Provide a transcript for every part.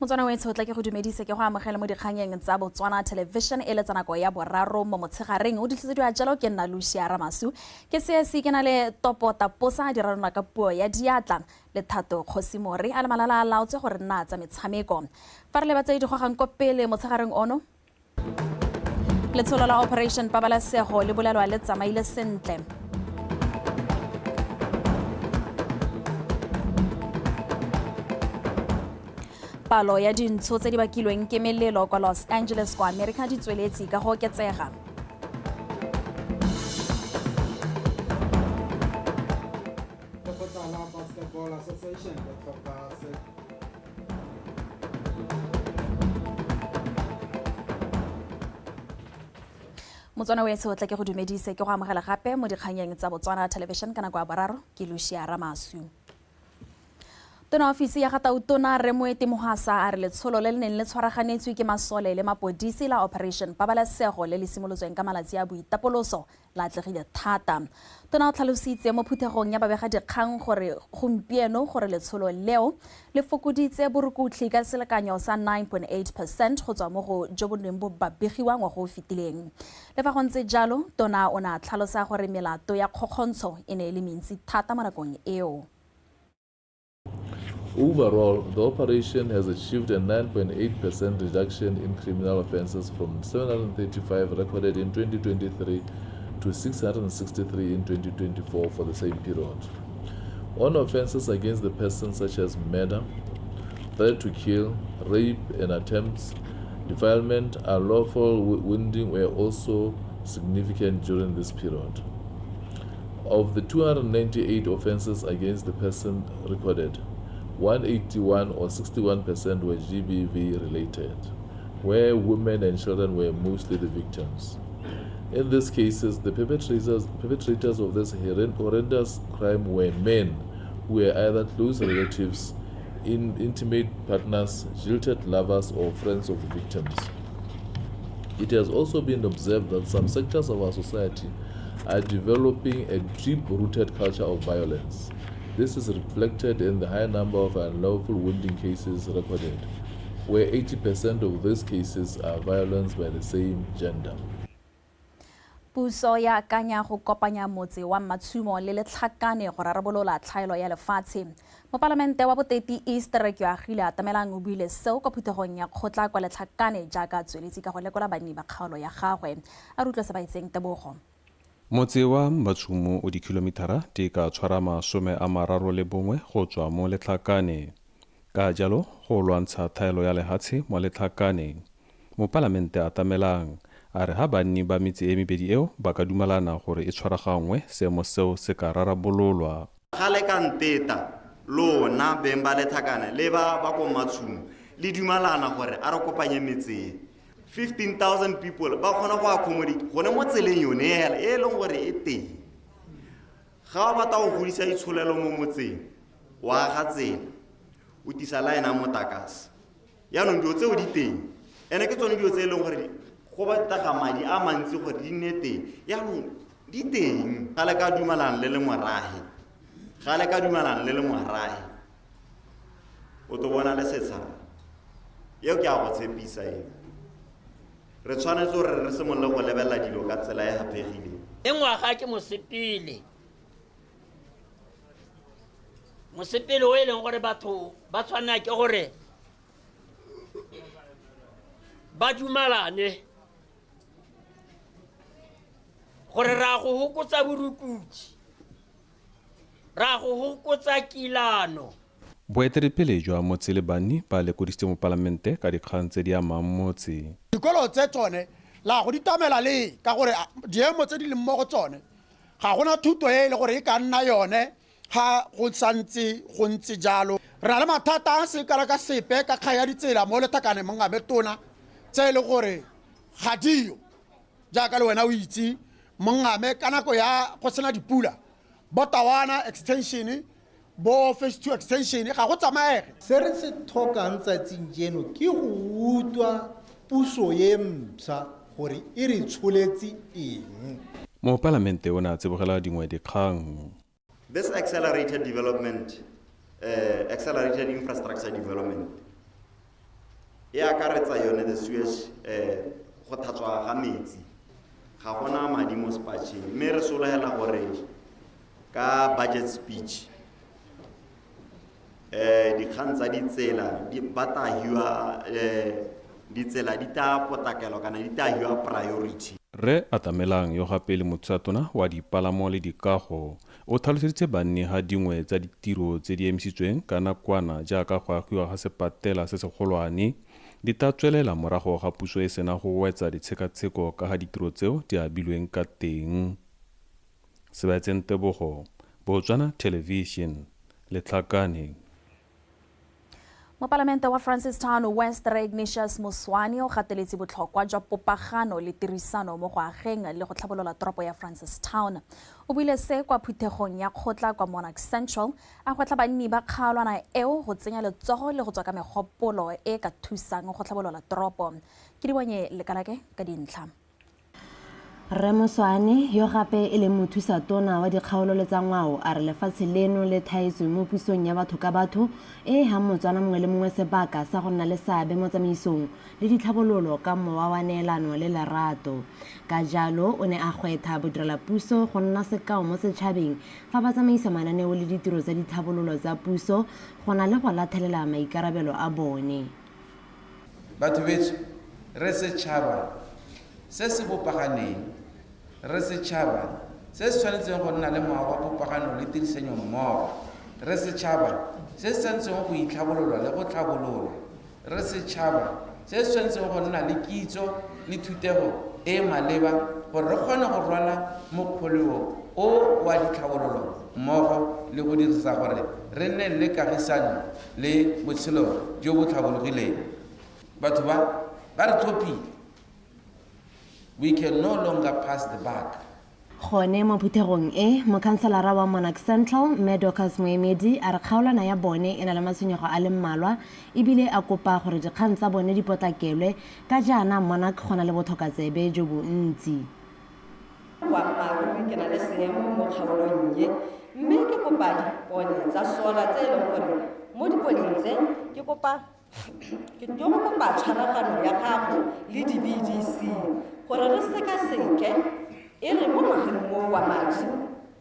Motswana wetsho tla ke go dumedise ke go amogele mo dikganyeng tsa Botswana Television e le tsa nako ya boraro mo motshegareng o ditlhisediwa jalo ke nna Lucia Ramasu ke seesi ke na le topo taposa di rarona ka puo ya diatla le Thato Kgosimore a le malala a laotse gore nna tsa metshameko fa re leba tse di gogang ko pele motshegareng ono. Letsholo la Operation Pabalesego le bolelwa le tsamaile sentle. Palo ya dintsho tse di bakilweng ke melelo kwa Los Angeles kwa America di tsweletse ka go oketsega. Lekgotla la Basketball Association le tlhopha se Motswana wetsho tla ke go dumedise ke go amogela gape mo dikganyeng tsa Botswana Television ka nako ya boraro ke Lucia Ramasu. Tona ofisi ya ga Tautona Rre Moeti Mohwasa a re letsholo le le neng le tshwaraganetswe ke masole le mapodisi la Operation Pabalesego le le simolotsweng ka malatsi a boitapoloso la atlegile thata. Tona o tlhalositse mo phuthegong ya babegadikgang gore gompieno gore letsholo leo le fokoditse borukutlhi ka selekanyo sa 9.8 percent go tswa mo go jo bo neng bo babegiwa ngwaga o fetileng. Le fa go ntse jalo, tona o ne a tlhalosa gore melato ya kgokgontsho e ne e le mentsi thata mo nakong eo. Overall, the operation has achieved a 9.8% reduction in criminal offences from 735 recorded in 2023 to 663 in 2024 for the same period. On offences against the person such as murder, threat to kill, rape and attempts, defilement, unlawful wounding were also significant during this period. Of the 298 offences against the person recorded, 181 or 61% were GBV related, where women and children were mostly the victims. In these cases, the perpetrators of this horrendous crime were men who were either close relatives, intimate partners, jilted lovers, or friends of the victims. It has also been observed that some sectors of our society are developing a deep-rooted culture of violence. This is reflected in the high number of unlawful wounding cases recorded, where 80% of these cases are violence by the same gender. Puso ya akanya go kopanya motse wa Mmatshumo le Letlhakane go rarabolola tlhaelo ya lefatshe. Mopalamente wa Boteti East Rre Keoagile Atamelang o buile seo kwa phuthegong ya kgotla kwa Letlhakane jaaka a tsweletse ka go lekola banni ba kgaolo ya gagwe. A re utlwe se ba itseng Tebogo. Motse wa Mmatshumo o dikhilomithara di ka tshwara 31 go tswa mo Letlhakane. Ka jalo go lwantsha thaelo ya lehatshe mo Letlhakane. Mopalamente Atamelang a re ha banni ba metse e mebedi eo ba ka dumalana gore e tshwaraganngwe, seemo seo se ka rarabololwa. Ga le ka nteta, lona beng ba Lethakane le ba ba ko Mmatshumo, le dumalana gore a re kopanye metse e. 15,000 people ba kgona go accommodate gone mo tseleng yone hela e e leng gore e teng. Ga o batla go godisa itsholelo mo motseng, o aga tsela, o tisa line ya motakase. Jaanong dilo tseo di teng, ene ke tsone dilo tse e leng gore go batlega madi a mantsi gore di nne teng. Jaanong di teng. Ga le ka dumalana le le morahe, ga le ka dumalana le le morahe, o tlo bona le setshaba. Eo ke a go tshepisa eo. Re tshwanetse gore re simolole go lebelela dilo ka tsela e haphegileng. E ngwaga ke mosepele. Mosepele o e leng gore batho ba tshwanela ke gore ba dumalane gore ra go hokotsa borukutsi, ra go hokotsa kilano. Boeteledipele jwa motse le banni ba lekodisitse mopalamente ka dikgang tse di amang motse. Dikolo tse tsone la go di tamela le ka gore diemo tse di leng mo go tsone ga gona thuto e e le gore e ka nna yone ga go santse go ntse jalo. Re na le mathata a se kana ka sepe ka kgang ya ditsela mo Lethakane Mongame Tona tse e le gore ga diyo jaaka le wena o itse Mongame ka nako ya go sena dipula bo Tawana extension bo phase 2 extension ga go tsamaege. Se re se tlhokang tsatsing jeno ke go utlwa puso e mpsha gore e re tsholetse eng. Mopalamente o ne a tsibogela dingwe dikgang. This accelerated development, accelerated infrastructure development, E akaretsa yone the sewage go tlhatswa ga metsi. Ga gona madi mo sepatšheng, mme re sologela gore ka budget speech dikgang tsa ditsela di ba tla hiwa ditsela di tla potakelwa kana di tla hiwa priority. Rre Atamelang, yo gape e le mothusatona wa dipalamo le dikago, o tlhaloseditse banni ga dingwe tsa ditiro tse di emisitsweng ka nakwana jaaka go agiwa ga sepatela se segolwane di tla tswelela morago ga puso e sena go wetsa ditshekatsheko ka ga ditiro tseo di abilweng ka teng. Sebaetseng Tebogo, Botswana Television, Letlhakane. Mopalamente wa Francistown West Rre Ignatius Moswane o gateletse botlhokwa jwa popagano le tirisano mo go ageng le go tlhabolola toropo ya Francistown. O buile se kwa phuthegong ya kgotla kwa Monarch Central, a gwetlha banni ba kgaolwana eo go tsenya letsogo le go tswa ka megopolo e e ka thusang go tlhabolola toropo. Ke Dibonye Lekalake ka dintlha. Rre Moswane, yo gape e leng mothusa tona wa dikgaolo le tsa ngwao, a re lefatshe leno le thaetswe mo pusong ya batho ka batho e e hang Motswana mongwe le mongwe sebaka sa go nna le seabe mo tsamaisong le ditlhabololo ka mowa wa neelano le lerato. Ka jalo o ne a gwetlha bodirelapuso go nna sekao mo setšhabeng fa ba tsamaisa mananeo le ditiro tsa ditlhabololo tsa puso go na le go lathelela maikarabelo a bone. Batho betsho, re setšhaba se se bopaganeng. Re setšhaba se se tshwanetseng go nna le mowa wa popagano le tirisanyo mmogo. Re setšhaba se se tshwanetseng go itlhabolola le go tlhabololwa. Re setšhaba se se tshwanetseng go nna le kitso le thutego e e maleba gore re kgone go rwala mokgoleo o wa ditlhabololo mmogo le go dirisa gore re nne le kagisano le botshelo jo bo tlhabologileng. Batho ba ba re tlhophile. We can no longer pass the buck. Gone mo phuthegong e, mokhanselara wa Monarch Central, Mme Dorcas Moemedi, a re kgaolwana ya bone e na le matshwenyego a le mmalwa e bile a kopa gore dikgang tsa bone di potlakelwe ka jaana Monarch go na le botlhokatsebe jo bontsi. Boammaaruri ke na le seemo mo kgaolong ye mme ke kopa dipone tsa solar tse e leng gore mo diponeng tse ke kopa ke tlo go kopa tshwaragano ya gago le di-B_D_C gore re sekaseke e re mo ngwageng o wa madi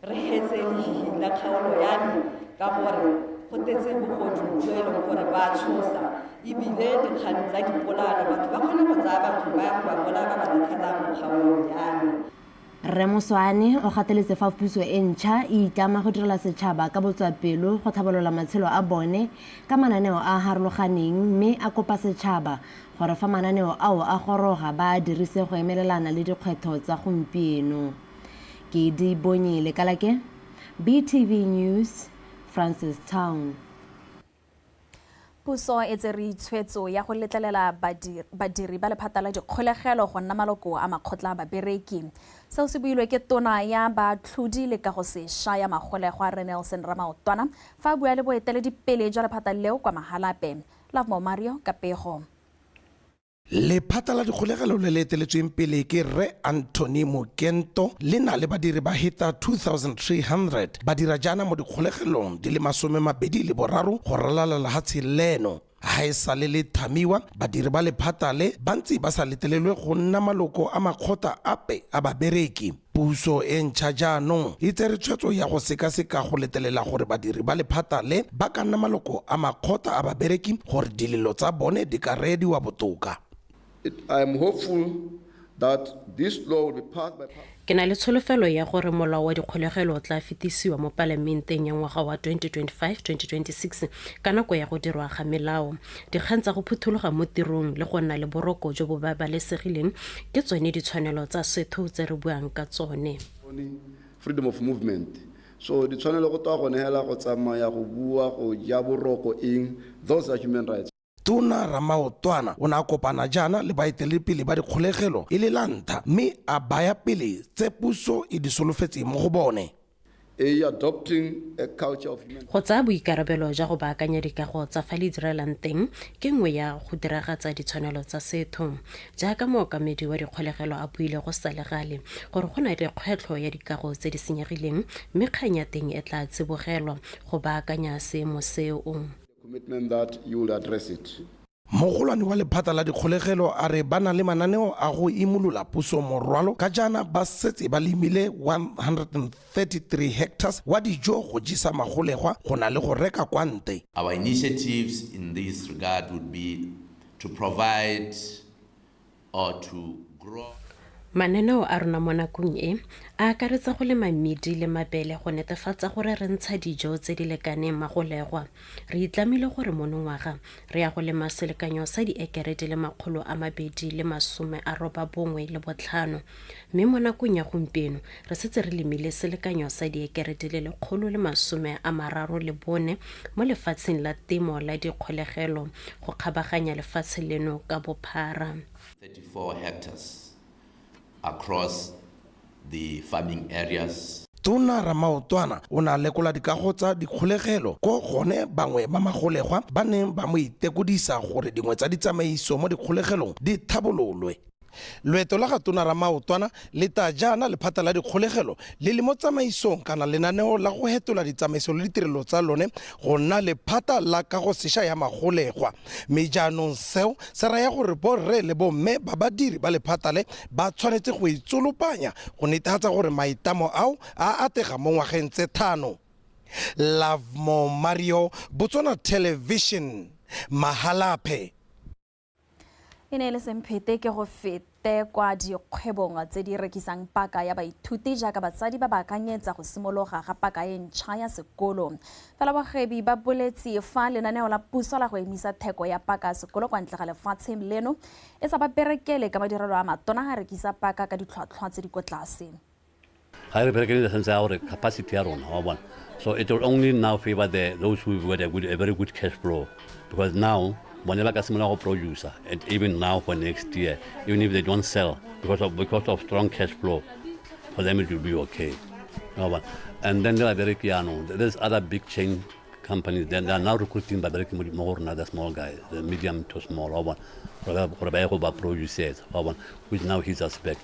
re hetse lehihi la kgaolo ya me ka gore go tetse bogodu jo e leng gore ba tshosa ebile dikgang tsa dipolano batho ba kgona go tsaya batho ba ya go ba bolaya ba ba latlhela mo kgaolong ya me. Rre Moswaane o gateletse fa puso e ntšha e itlama go direla setšhaba ka botswapelo go tlhabolola matshelo a bone ka mananeo a a harologaneng mme a kopa setšhaba gore fa mananeo ao a goroga ba a dirise go emelelana le dikgwetlho tsa gompieno. Ke Dibonye Lekalake, BTV News, Francistown. Puso e tsere tshwetso ya go letlelela badiri ba lephata la dikgolegelo go nna maloko a makgotla a babereki. Seo se builwe ke tona ya baatlhodi le kago sešwa ya magolegwa Rre Nelson Ramaotwana fa a bua le boeteledipele jwa lephata leo kwa Mahalape. Lovemore Mario ka pego. Lephata la dikgolegelo le le eteletsweng pele ke Rre Anthony Mokento le na le badiri ba heta 2300 ba dira jaana mo dikgolegelong di le 23 go ralala lehatshe leno. Ha e sale le thamiwa, badiri ba lephata le ba ntse ba sa letelelwe go nna maloko a makgotla ape a babereki. Puso e ntšha jaanong e tsere tshwetso ya go sekaseka go letelela gore badiri ba lephata le ba ka nna maloko a makgotla a babereki gore dilelo tsa bone di ka reediwa botoka. Ke na le tsholofelo ya gore molao wa dikgolegelo o tla fetisiwa mo palamenteng ya ngwaga wa 2025-2026 ka nako ya go dirwa ga melao. Dikgang tsa go phuthologa mo tirong le go nna le boroko jo bo babalesegileng ke tsone ditshwanelo tsa setho tse re buang ka tsone. Freedom of movement. So ditshwanelo go twa gone hela go tsamaya, go bua, go ja boroko, eng, those are human rights. Tona Ramaotwana o ne a kopana jaana le baeteledipele ba dikgolegelo e le la ntlha mme a baya pele tse puso e di solofetseng mo go bone. Go tsaya boikarabelo jwa go baakanya dikago tsa fa le direlang teng ke nngwe ya go diragatsa ditshwanelo tsa setho. Jaaka mookamedi wa dikgolegelo a buile go sa le gale gore go na le kgwetlho ya dikago tse di senyegileng mme kgang ya teng e tla tsibogelwa go baakanya seemo seo. Commitment that you will address it. Mogolwane wa lephata la dikgolegelo a re ba na le mananeo a go imolola puso morwalo ka jaana ba setse ba lemile 133 hectares wa dijo go jesa magolegwa go na le go reka kwa nte. Our initiatives in this regard would be to provide or to grow. Mananeo a rona mo nakong e a akaretsa go lema mmidi le mabele go netefatsa gore re ntsha dijo tse di lekaneng magolegwa. Re itlamile gore monongwaga re ya go lema selekanyo sa diekere di le 295 mme mo nakong ya gompieno re setse re lemile selekanyo sa diekere di le 134 mo lefatsheng la temo la dikgolegelo go kgabaganya lefatshe leno ka bophara. 34 hectares across the farming areas. Tona Ramaotwana o ne a lekola dikago tsa dikgolegelo ko gone bangwe ba magolegwa ba neng ba mo itekodisa gore dingwe tsa ditsamaiso mo dikgolegelong di thabololwe. Loeto la ga Tona Ramaotwana le ta jaana lephata la dikgolegelo le le mo tsamaisong kana lenaneo la go hetola ditsamaiso le ditirelo tsa lone go nna lephata la kago sešwa ya magolegwa, mme jaanong seo se raya gore borre le bomme ba badiri ba lephata le ba tshwanetse go itsolopanya go netefatsa gore maitamo ao a atega mo ngwageng tse 5. Lovemore Mario, Botswana Television, Mahalapye. E ne e le semphete ke go fete kwa dikgwebong tse di rekisang paka ya baithuti jaaka batsadi ba baakanyetsa go simologa ga paka e ntšha ya sekolo. Fela bagwebi ba boletse fa lenaneo la puso la go emisa theko ya paka ya sekolo kwa ntle ga lefatshe leno e sa ba berekele ka madirelo a matona a rekisa paka ka ditlhwatlhwa tse di ko tlase. Ga re berekele in the sense ya gore capacity ya rona wa bona, so it will only now favor those who got a very good cash flow, because now bone ba ka simolola go producer, and even now for next year, even if they don't sell, because of strong cash flow, for them it will be okay. Wa bona? And then le babereki yaanong, there's other big chain companies, they are now recruiting babereki mo go rona, the small guys, the medium to small, wa bona, gore ba ye go ba producer, wa bona, which now hits us back.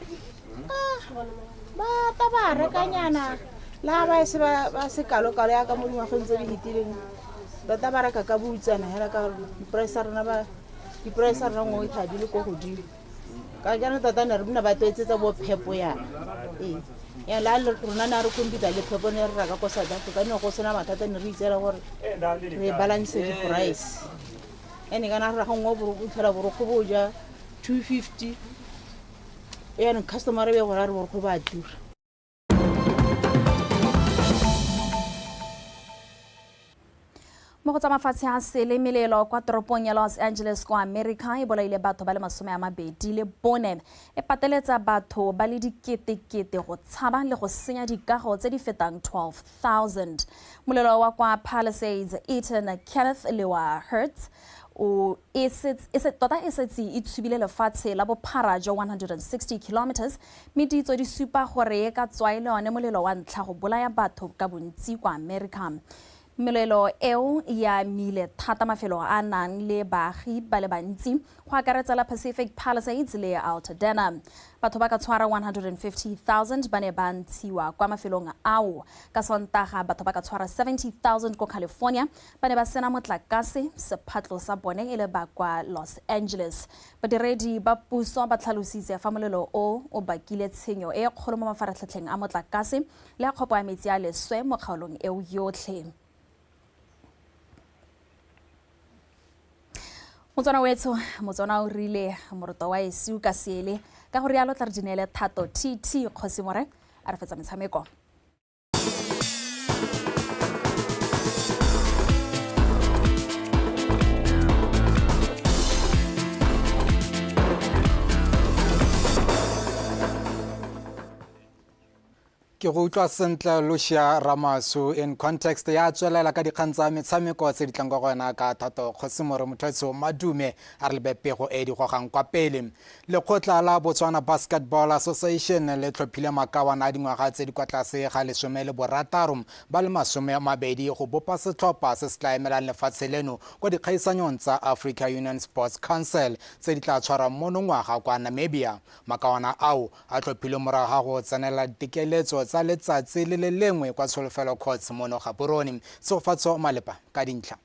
Ba ta ba rekanyana la ba se ba se kalo-kalo yaka mo dingwageng tse di fetileng. Tota ba reka ka boutsana hela ka gore diprice tsa rona ngwe ga di le ko godimo. Ka jaanong tota ne re nna ba toetsetsa bo Phepo yana, ee ya la rona ne re compete le Phepo, ne re reka ko South Africa, ne go sena mathata, ne re itsela gore re balance di-price. Ene kana re raga nngwe o tlhola borokgo bo ja 250, yaanong customer be gore a re borokgo ba tura. Mo go tsa mafatshe a sele, melelo kwa toropong ya Los Angeles kwa America e bolaile batho ba le 24, e pateletsa batho ba le diketekete go tshaba le go senya dikago tse di fetang 12,000. Molelo wa kwa Palisades, Eaton, Kenneth le wa Hertz o e tota e setse e tshubile lefatshe la bophara jwa 160 kilometers, mme ditso di supa gore e ka tswa e le one molelo wa ntlha go bolaya batho ka bontsi kwa America. Melelo eo ya amile thata mafelo a nang le baagi ba le bantsi, go akaretsa la Pacific Palisades le Altadena. Batho ba ka tshwara 150,000 ba ne ba ntshiwa kwa mafelong ao ka Sontaga. Batho ba ka tshwara 70,000 ko California ba ne ba sena motlakase, sephatlo sa bone e le ba kwa Los Angeles. Badiredi ba puso ba tlhalositse fa molelo o o bakile tshenyo e kgolo mo mafaratlhatlheng a motlakase le a kgopo ya metsi a leswe mo kgaolong eo yotlhe. Motswana wetsho, Motswana o rile moroto wa esi o ka seele, ka go rialo tla re di neele Thato TT Kgosi More a re fetsa metshameko. Ke go utlwa sentle, Lucia Ramasu. In Context ya tswelela ka dikgang tsa metshameko tse di tlang kwa go wena ka Thato Kgosimore. Motho madume a re lebe pego e di gogang kwa pele. Lekgotla la Botswana Basketball Association le tlhophile makawana a dingwaga tse di kwa tlase ga 16 ba le 20 go bopa setlhopha se se tla emelang lefatshe leno kwa dikgaisanyong tsa Africa Union Sports Council tse di tla tshwarwang monongwaga kwa Namibia. Makawana ao a tlhophilwe morago ga go tsenela ditekeletso tsa letsatsi le le lengwe kwa Tsholofelo Courts mono Gaborone. Tshegofatso Malepa ka dintlha.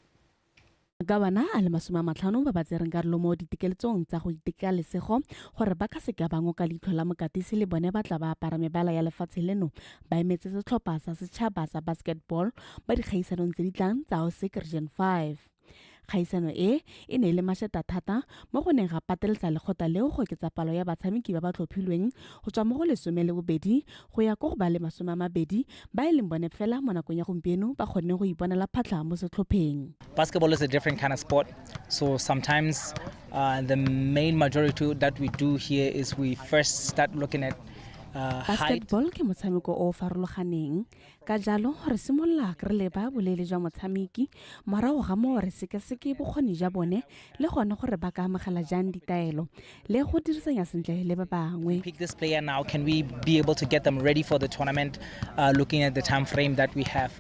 Makabana a le 50 ba ba tsereng karolo mo ditekeletsong tsa go iteka lesego gore ba ka seka ba ngoka leitlho la mokatisi le bone ba tla ba apara mebala ya lefatshe leno ba emetse setlhopha sa setšhaba sa basketball ba dikgaisanong tse di tlang tsa OSIC Region 5. Kgaisano e e ne e le mašeta thata mo go neng ga pateletsa lekgotla leo go oketsa palo ya batshameki ba ba tlhophilweng go tswa mo go 12 go ya ko go ba le 20 ba e leng bone fela mo nakong ya gompieno ba kgonne go iponela phatlha mo setlhopheng. Basketball is a different kind of sport, so sometimes the main majority that we do here is we first start looking at height. Basketball ke motshameko o o farologaneng, ka jalo re simolola re leba boleele jwa motshameki, morago ga moo re sekaseke bokgoni jwa bone le gone gore ba ka amogela jang ditaelo le go dirisanya sentle le ba bangwe. Pick this player now, can we be able to get them ready for the tournament, looking at the time frame that we have?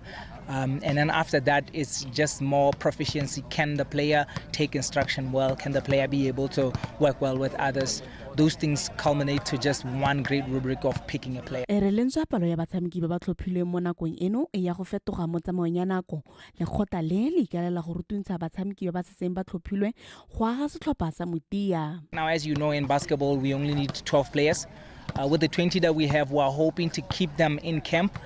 And then after that, it's just more proficiency. Can the player take instruction well? Can the player be able to work well with others? Those things culminate to just one great rubric of picking a player. E re le ntswa palo ya batshameki ba ba tlhophilweng mo nakong eno e ya go fetoga mo tsamaong ya nako, lekgotla le le ikaelela go rutuntsha batshameki ba ba setseng ba tlhophilwe go aga setlhopha sa motia. Now, as you know, in basketball, we only need 12 players. With the 20 that we have, we are hoping to keep them in camp.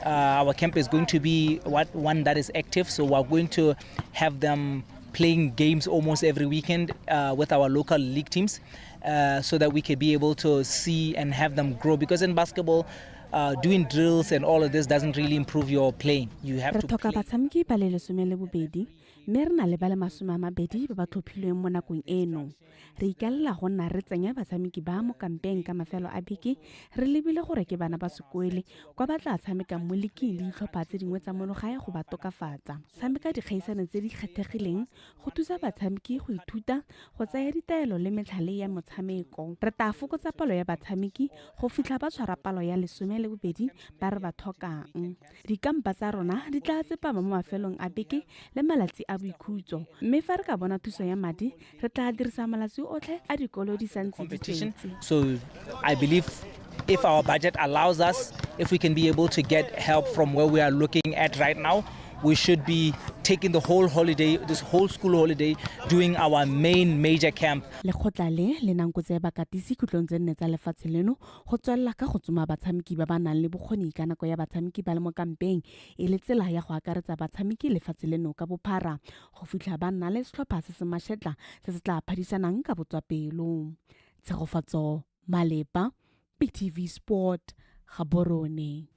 Our camp is going to be one that is active, so we are going to have them playing games almost every weekend with our local league teams, so that we can be able to see and have them grow. Because in basketball, doing drills and all of this doesn't really improve your playing. You have Re to tlhoka play. batshameki ba le 12, mme re na le ba le 20 ba ba tlhophilweng mo nakong eno. Re ikaelela go nna re tsenya batshameki ba mo kampeng ka mafelo a beke, re lebile gore ke bana ba sekole kwa ba tla tshamekang mo liking le ditlhopha tse dingwe tsa mono gae go ba tokafatsa. Tshameka dikgaisano tse di kgethegileng go thusa batshameki go ithuta go tsaya ditaelo le metlhale ya motshameko. Re tla fokotsa palo ya batshameki go fitlha ba tshwara palo ya 12 ba re ba tlhokang. Dikampa tsa rona di tla tsepama mo mafelong a beke le malatsi a boikhutso, mme fa re ka bona thuso ya madi re tla dirisa malatsi otlhe a dikolo di santse di Competition. tswetse. So I believe if our budget allows us, if we can be able to get help from where we are looking at right now, we should be taking the whole holiday, this whole school holiday, doing our main major camp. Lekgotla le le nang kotse ya bakatisi khutlong tse nne tsa lefatshe leno go tswelela ka go tsoma batshameki ba ba nang le bokgoni ka nako ya batshameki ba le mo kampeng e le tsela ya go akaretsa batshameki lefatshe leno ka bophara go fitlha ba nna le setlhopha se se mašetla se se tla phadisanang ka botswapelo. Tshegofatso Malepa, BTV Sport, Gaborone.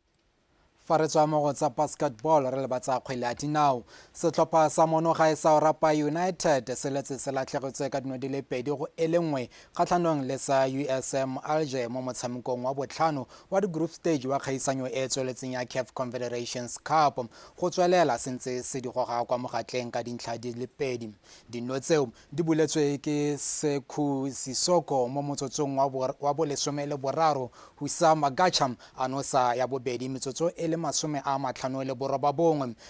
Fa re tswa mo go tsa basketball re leba tsa kgwele ya dinao. Setlhopha sa mono gae sa Orapa United se letse se latlhegetswe ka dino di le 2-1 kgatlhanong le sa USM Alger mo motshamekong wa botlhano wa di-group stage wa kgaisanyo e e tsweletseng ya CAF Confederations Cup. Go tswelela sentse se di goga kwa mogatleng ka dintlha di le 2. Dino tseo di buletswe ke Sekhu Sisoko mo motsotsong wa bo 13, Husa Magacha a nosa ya bobedi metsotso e le 59.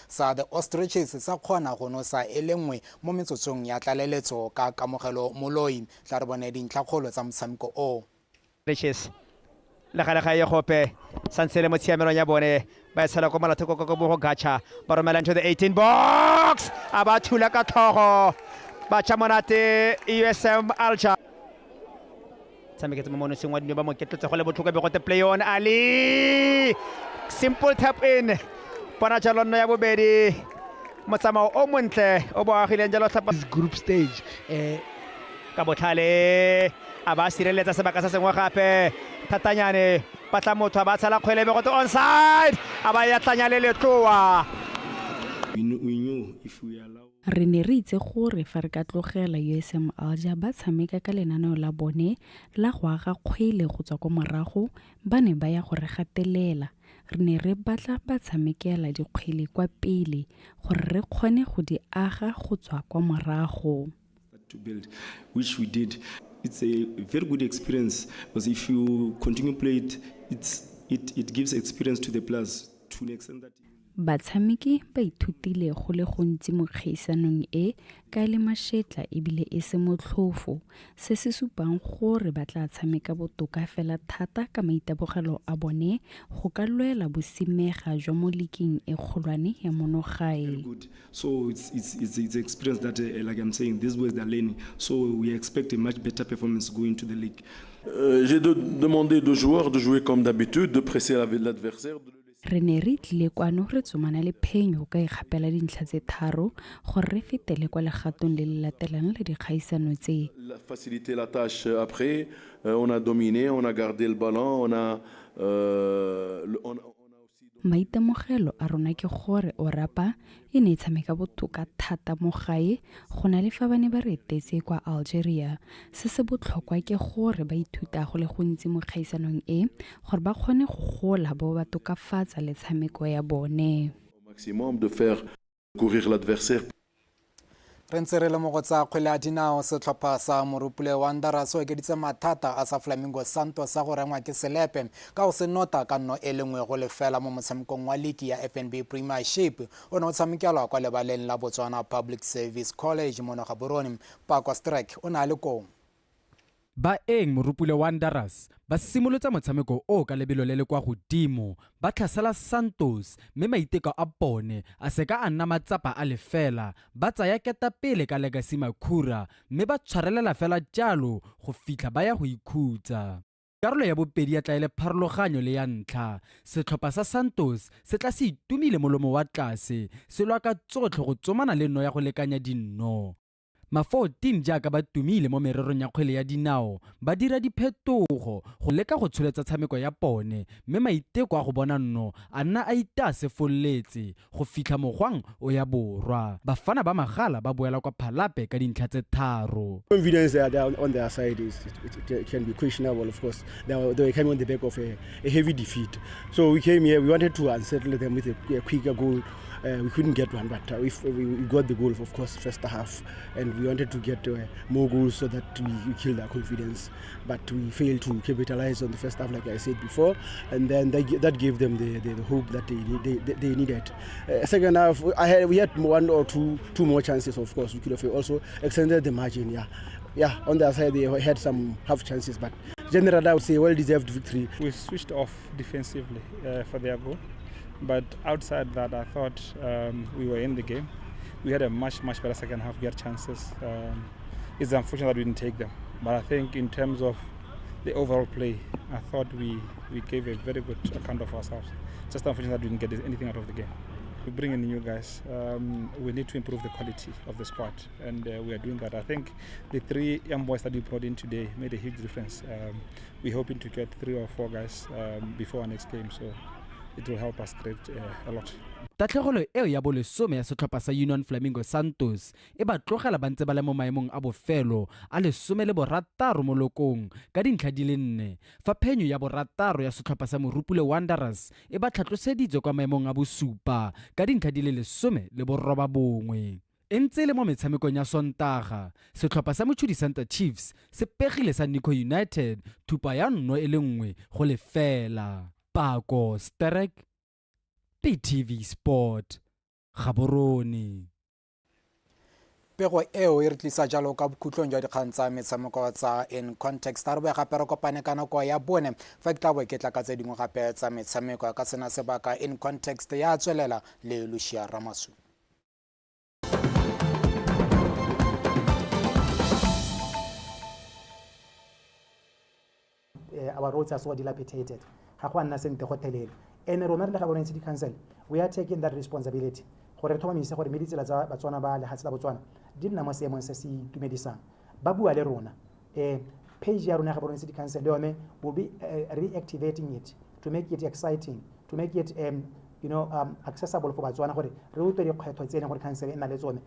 Sa The Ostriches sa kgona go nosa e le nngwe mo metsotsong ya tlaleletso ka Kamogelo Moloi. Tla re bone dintlhakgolo tsa motshameko o. Ostriches le gale ga e gope santse le mo tshiamelong ya bone ba e tshela ko molathoko ko go Gacha ba romela into the 18 box a ba thula ka tlhogo ba tšha monate USM Alger. Tshameketse mo monoseng wa dino ba mo ketletse go le botlhoko be go te play on Ali simple tap in bona jalo nno ya bobedi motsamao o montle o bo agileng jalo tlhapa This group stage ka botlhale a ba sireletsa sebaka se sengwe gape thatanyane batla motho a ba tshela kgwele be go te onside a ba ya tlanya le letloa. We knew if we allow Re ne re itse gore fa re ka tlogela USM Alger ba tshameka ka lenaneo la bone la go aga kgwele go tswa kwa morago ba ne ba ya go re gatelela. Re ne re batla ba tshamekela dikgwele kwa pele gore re kgone go di aga go tswa kwa morago. To build, which we did. It's a very good experience because if you continue play it, it gives experience to the players to an extent that Batshameki ba ithutile go le gontsi mo kgaisanong e ka e le mašetla ebile e se motlhofo, se se supang gore ba tla tshameka botoka fela thata ka maitemogelo a bone go ka lwela bosimega jwa mo liking e kgolwane ya mono gae. So it's, it's, it's, it's experience that, like I'm saying, these boys are learning. So we expect a much better performance going to the league. J'ai demandé aux joueurs de jouer comme d'habitude, de presser l'adversaire. Re ne re tlile kwano re tsomana le phenyo go ka ikgapela dintlha tse tharo gore re fetele kwa legatong le le latelang la dikgaisano tse. Faciliter la tâche après, on a dominé, on a gardé le ballon, on a, on, Maitemogelo a rona ke gore Orapa e ne e tshameka botoka thata mo gae go na le fa ba ne ba re etetse kwa Algeria. Se se botlhokwa ke gore ba ithuta go le gontsi mo kgaisanong e gore ba kgone go gola bo ba tokafatsa le tshameko ya bone. Maximum de faire courir l'adversaire. Re ntse re le mo go tsa kgwele ya dinao. Setlhopha sa Morupule Wanderers se okeditse mathata a sa Flamingo Santos sa go rengwa ke selepe ka go se nota ka 1-0 mo motshamekong wa liki ya FNB Premiership o ne o tshamekelwa kwa lebaleng la Botswana Public Service College mo Gaborone. Pakwa Strike o ne a le koo. Baeng Morupule Wanderers ba simolotse motshameko o ka lebelo le le kwa godimo, ba tlhasela Santos, mme maiteko a bone a se ka a nna matsapa a lefela. Ba tsaya ketapele ka Legacy Makhura, mme ba tshwarelela fela jalo go fitlha ba ya go ikhutsa. Karolo ya bobedi ya tla e le pharologanyo le ya ntlha. Setlhopha sa Santos se tla se itumile molomo wa tlase, se lwa ka tsotlhe go tsomana le nno ya go lekanya dinno. Ma-14 jaaka ba tumile mo mererong ya kgwele ya dinao ba dira diphetogo go leka go tsholetsa tshameko ya bone, mme maiteko a go bona nno a nna a itaa sefololetse go fitlha mogwang o ya borwa. Bafana ba magala ba boela kwa Phalape ka dintlha tse tharo. Confidence on their side is it can be questionable, of course. They were coming on the back of a heavy defeat. So we came here, we wanted to unsettle them with a quicker goal. We couldn't get one, but if we got the goal, of course, first half, and we wanted to get more goals so that we kill their confidence. But we failed to capitalize on the first half, like I said before, and then that gave them the hope that they needed. Second half, we had one or two more chances, of course. We could have also extended the margin, yeah. Yeah, on their side, they had some half chances, but generally, I would say well-deserved victory. We switched off defensively for their goal, but outside that, I thought we were in the game. We had a much, much better second half. We had chances. It's unfortunate that we didn't take them, but I think in terms of the overall play, I thought we gave a very good account of ourselves. Just unfortunate that we didn't get anything out of the game. We bring in new guys. We need to improve the quality of the squad, and we are doing that. I think the three young boys that we brought in today made a huge difference. We're hoping to get three or four guys before our next game, so it will help us great a lot. Tatlhegelo eo ya bolesome ya setlhopha sa Union Flamingo Santos e ba tlogela ba ntse ba le mo maemong a bofelo a 16 mo lokong ka dintlha di le nne, fa phenyo ya borataro ya setlhopha sa Morupule Wanderers e ba tlhatloseditse kwa maemong a bosupa ka dintlha di le 19. E ntse e le mo metshamekong ya Sontaga, setlhopha sa Mochudi Center Chiefs se pegile sa Nico United thupa ya 1-0. Pako Sterek, BTV Sport, Gaborone. Pego eo e re tlisa jalo ka bokhutlong jwa dikgang tsa metshameko tsa In Context. A re boe gape re kopane ka nako ya bone fa ke tla bo ke tla ka tse dingwe gape tsa metshameko. Ka sena sebaka, In Context ya tswelela le Lucia Ramasu. Our roads are so dilapidated, ga go a nna sentle gotlhelele, and rona re le Gaborone City Council, we are taking that responsibility gore re tlhomamise gore mme ditsela tsa Batswana ba lehatshe la Botswana di nna mo seemong se se itumedisang. Ba bua le rona, page ya rona ya Gaborone City Council le yone will be reactivating it to make it exciting, to make it accessible for Batswana gore re utlwe dikgwetlho tse e leng gore council e na le tsone.